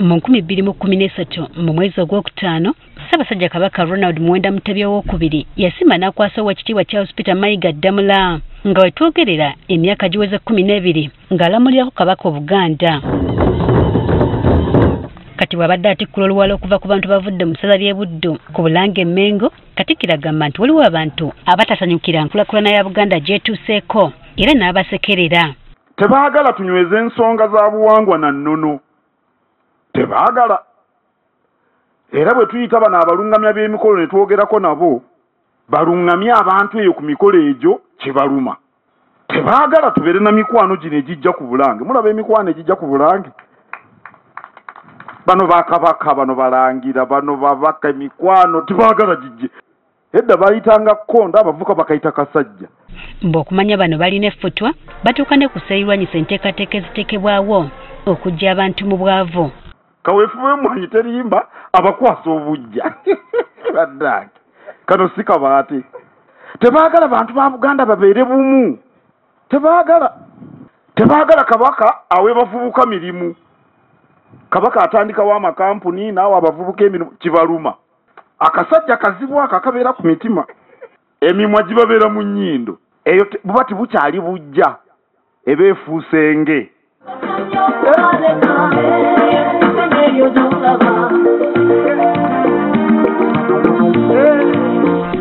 Mu 2013 mu mwezi ogwokutaano, Ssaabasajja Kabaka Ronald Muwenda Mutebi owookubiri yasiima n'akwasa Oweekitiibwa Charles Peter Mayiga Ddamula, nga we twogerera emyaka giweze 12 ng'alamulirako Kabaka Obuganda. Kati bw'abadde atikkula oluwalo okuva ku bantu bavudde mu ssaza ly'e Buddu ku Bulange Mmengo, Katikkiro agamba nti waliwo abantu abatasanyukira nkulaakulana ya Buganda gy'etuuseeko era n'abasekerera. Tebaagala tunyweze ensonga za buwangwa na nnono, tebaagala. Era bwe tuyita bano abalungamya b'emikolo ne twogerako nabo, balungamye abantu eyo ku mikolo egyo kye baluma. Tebaagala tubeere na mikwano gino egijja ku Bulange. Mulaba emikwano egijja ku Bulange, bano bakabaka, bano balangira, bano babaka, emikwano tebaagala gijje. Edda bayitanga kkonda, abavuka bakayita kasajja. Mbu okumanya bano balina effutwa, batuuka ne ku sserirwanyisa enteekateeka eziteekebwawo okuggya abantu mu bwavu. Kaweefube w'emmwanyi terimba, abakwasa obujja. Bannange, kano si kabaate. Tebaagala bantu ba Buganda babeere bumu, tebaagala. Tebaagala Kabaka awe bavubuka mirimu. Kabaka atandikawo amakampuni n'awa abavubuka emirimu, kibaluma. Akasajja kazibu ako akabeera ku mitima, emimwa gibabeera mu nnyindo. Eyo buba tebukyali bujja, eba efuuse enge.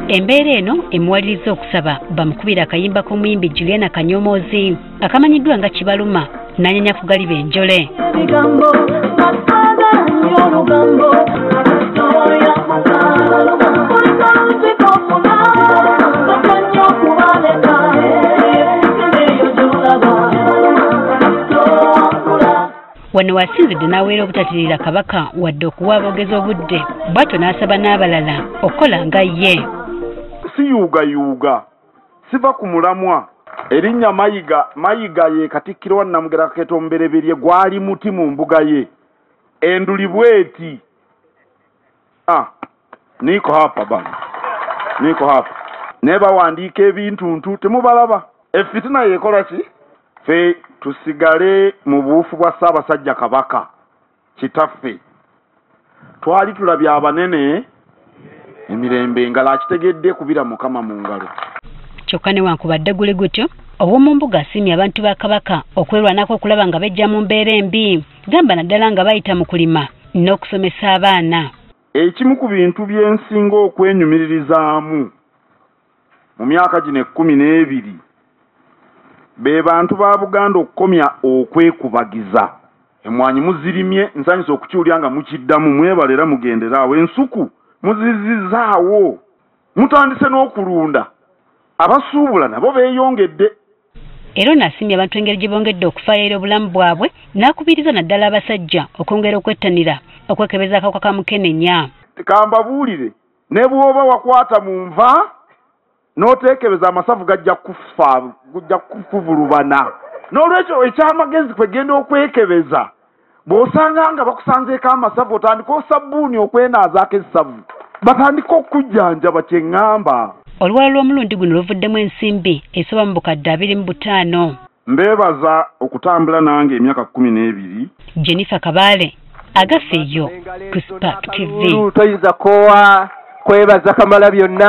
Embeera eno emuwaliriza okusaba bamukubira akayimba k'omuyimbi Juliana Kanyomozi akamanyiddwa nga Kibaluma, n'anyenya kugaliba enjole. Wano wasinzidde n'aweera obutatirira Kabaka wadde okuwa aboogezi obudde, bw'atyo n'asaba n'abalala okukola nga ye. Siyuugayuuga, siva ku mulamwa. Erinnya Mayiga, Mayiga ye Katikkiro wa Namugera Kakeeto Omubereberye, gwali muti mu mbuga ye. Enduli bweti. Niko hapa bana, niko hapa. Naye bawandiika ebintuntu temubalaba. Effitina yeekola ki? Ffe tusigale mu buufu bwa Ssaabasajja Kabaka kitaffe. Twali tulabye abanene emirembe, engalo akitegedde kubira Mukama mu ngalo. Kyokka newankubadde guli gutyo, ow'omumbuga asiimye abantu ba Kabaka okwerwanako okulaba nga bejja mu mbeera embi, gamba naddala nga bayita mu kulima n'okusomesa abaana. Ekimu ku bintu bye nsinga okwenyumiririzaamu mu myaka gino 12 be bantu ba Buganda okukomya okwekubagiza. Emmwanyi muzirimye, nsanyusa okukiwulira nga mukiddamu, mwebale era mugenderaawo. Ensuku muzizizaawo, mutandise n'okulunda, abasuubula nabo beeyongedde. Era ono asiimye abantu engeri gye bongedde okufaayo eri obulamu bwabwe, n'akubiriza naddala abasajja okwongera okwettanira okwekebeza akawuka ka mukenenya. Kambabuulire, ne bw'oba wakwata mu nva n'oteekebeza, amasavu gajja kufa, gajja kukuvulubana. N'olwekyo ekyamagezi kwegenda okwekebeza. Bw'osanga nga bakusanzeeko amasavu, otandika osabbuuni okwenaazaako essavu, batandika okujjanjaba kye ŋŋamba. Oluwalo lw'omulundi guno luvuddemu ensimbi esoba mu bukadde 25. Mbeebaza okutambula nange emyaka 12. Jennifer Kabale, Agafeeyo ku Spark TV. Toyinza koowa kwebaza Kamala byonna.